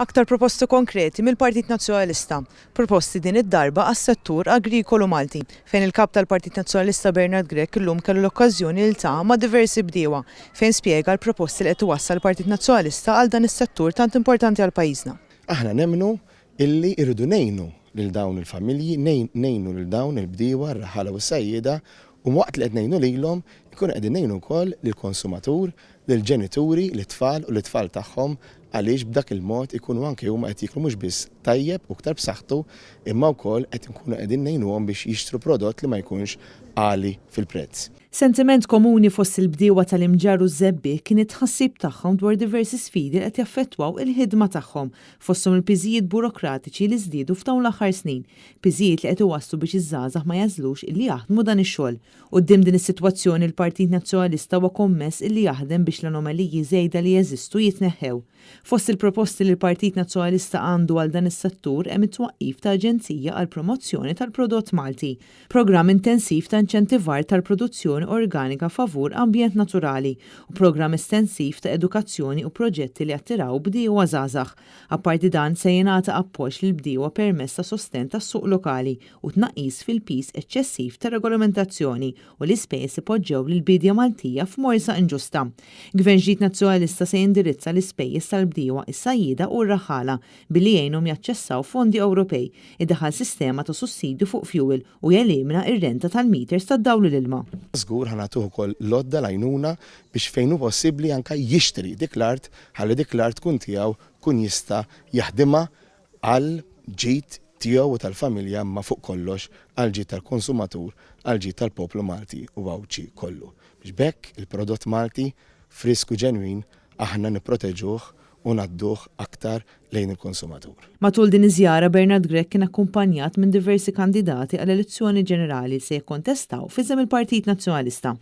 Aktar proposti konkreti mill-Partit Nazzjonalista. Proposti din id-darba għas-settur agrikolu Malti, fejn il-Kap tal-Partit Nazzjonalista Bernard Grech illum kellu l-okkażjoni jiltaqa' ma' diversi bdiewa, fejn spjega l-proposti li qed iwassal il-Partit Nazzjonalista għal dan is-settur tant importanti għal pajjiżna. Aħna nemmnu illi rridu ngħinu lil dawn il-familji, ngħinu lil dawn il-bdiewa, r-raħħala u s-sajjieda u waqt li qed ngħinu lilhom, inkunu qegħdin ngħinu wkoll lill-konsumatur, lill-ġenituri, lit-tfal u lit-tfal tagħhom għaliex b'dak il-mod ikunu anke huma qed jieklu mhux biss tajjeb u iktar b'saħħtu imma wkoll qed inkunu qegħdin ngħinuhom biex jixtru prodott li ma jkunx għali fil-prezz. Sentiment komuni fost il-bdiewa tal-Imġarr u ż-Żebbiegħ kien it-tħassib tagħhom dwar diversi sfidi li qed jaffettwaw il-ħidma tagħhom, fosthom il-piżijiet burokratiċi li żdiedu f'dawn l-aħħar snin, piżijiet li qed iwasslu biex iż-żgħażagħ ma jagħżlux illi jaħdmu dan ix-xogħol. Quddiem din is-sitwazzjoni l-Partit Nazzjonalista huwa kommess illi jaħdem biex l-anomaliji żejda li jeżistu jitneħħew. Fost il-proposti li l-Partit Nazzjonalista għandu għal dan is-settur hemm it-twaqqif ta' aġenzija għall-promozzjoni tal-prodott Malti, programm intensiv ta' inċentivar tal-produzzjoni organika favur ambjent naturali u programm estensiv ta' edukazzjoni u proġetti li jattiraw bdiewa żgħażagħ. Apparti dan se jingħata appoġġ lill-bdiewa permezz ta' sostenn tas-suq lokali u tnaqqis fil-piż eċċessiv ta' regolamentazzjoni u l-ispejjeż li poġġew lill-biedja Maltija f'morsa inġusta. Gvern ġdid Nazzjonalista se jindirizza l-ispejjeż tal-bdiewa, is-sajjieda u r-raħħala billi jgħinhom jaċċessaw fondi Ewropej, idaħħal sistema ta' sussidju fuq fjuwil u jelimina r-renta tal-meters tad-dawl u l-ilma. Żgur ħa nagħtuh ukoll l-għodda, l-għajnuna biex fejn hu possibbli anke jixtri dik l-art ħalli dik l-art tkun tiegħu jkun jista' jaħdimha għall-ġid tiegħu u tal-familja imma fuq kollox għall-ġid tal-konsumatur, għall-ġid tal-poplu Malti u Għawdxi kollu. Biex b'hekk il-prodott Malti frisk u ġenwin aħna nipproteġuh u ngħadduh aktar lejn il-konsumatur. Matul din iż-żjara Bernard Grech kien akkumpanjat minn diversi kandidati għall-elezzjoni ġenerali li se jikkontestaw f'isem il-Partit Nazzjonalista.